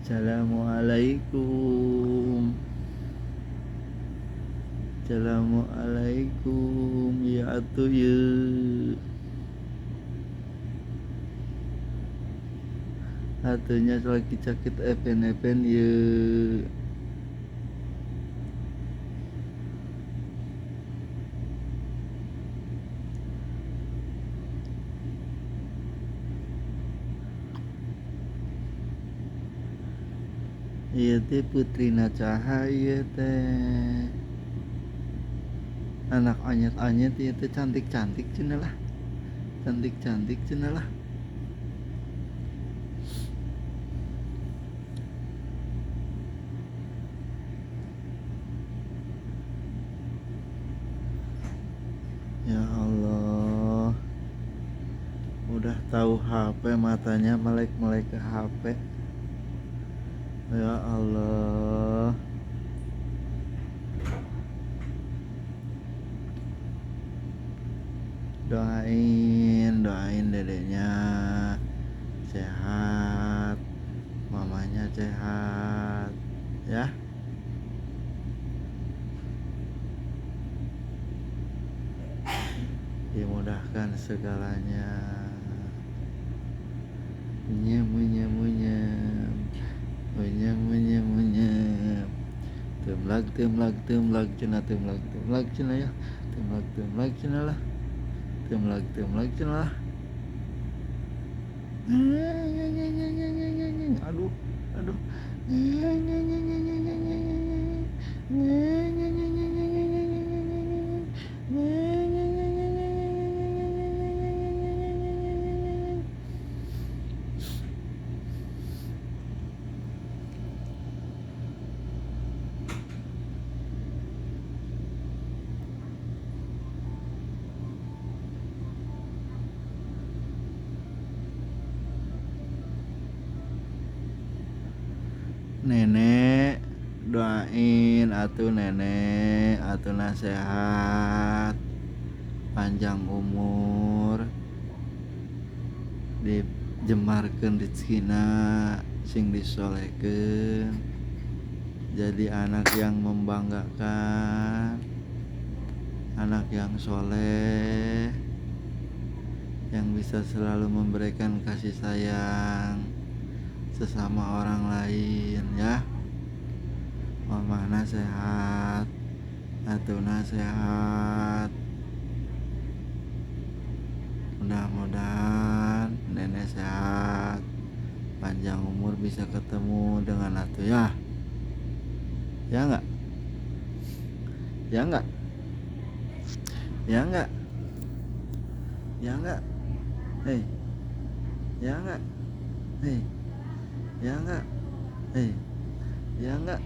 Assalamualaikum. Assalamualaikum ya atuh ye. Atuhnya lagi sakit epen-epen ye. Ieu teh putrina cahaya teh. Anak onyet-onyet ieu teh cantik-cantik cenah lah. Cantik-cantik cenah lah. Ya Allah. Udah tahu HP matanya melek-melek ke HP. Ya Allah. Doain, doain dedeknya sehat, mamanya sehat, ya. Dimudahkan segalanya. Nyem, nyem, nyem. Menyem, menyem, menyem. Temlag, temlag, temlag, cenah, temlag, temlag, cenah ya. Temlag, temlag, cenah lah. Temlag, temlag, cenah lah. Aduh, aduh. Nenek doain atuh nenek atuh nasehat panjang umur dijemarkeun rezekina sing disolehkeun jadi anak yang membanggakan, anak yang soleh yang bisa selalu memberikan kasih sayang sesama orang lain ya. Mama nasehat, atuh nasehat. Mudah-mudahan nenek sehat, panjang umur bisa ketemu dengan atuh ya. Ya enggak? Ya enggak? Ya enggak? Ya enggak? Hei. Ya enggak? Hei. Ya enggak? Hei. Ya enggak?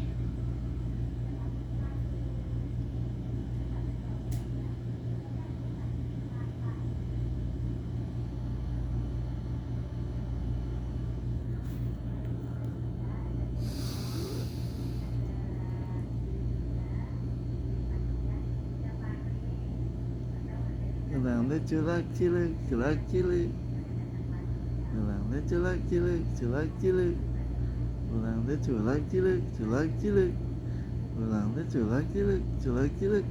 Ulang teh culak cilik, culak cilik. Ulang teh culak cilik, culak cilik. Ulang teh culak cilik, culak cilik. Ulang teh culak cilik, culak cilik.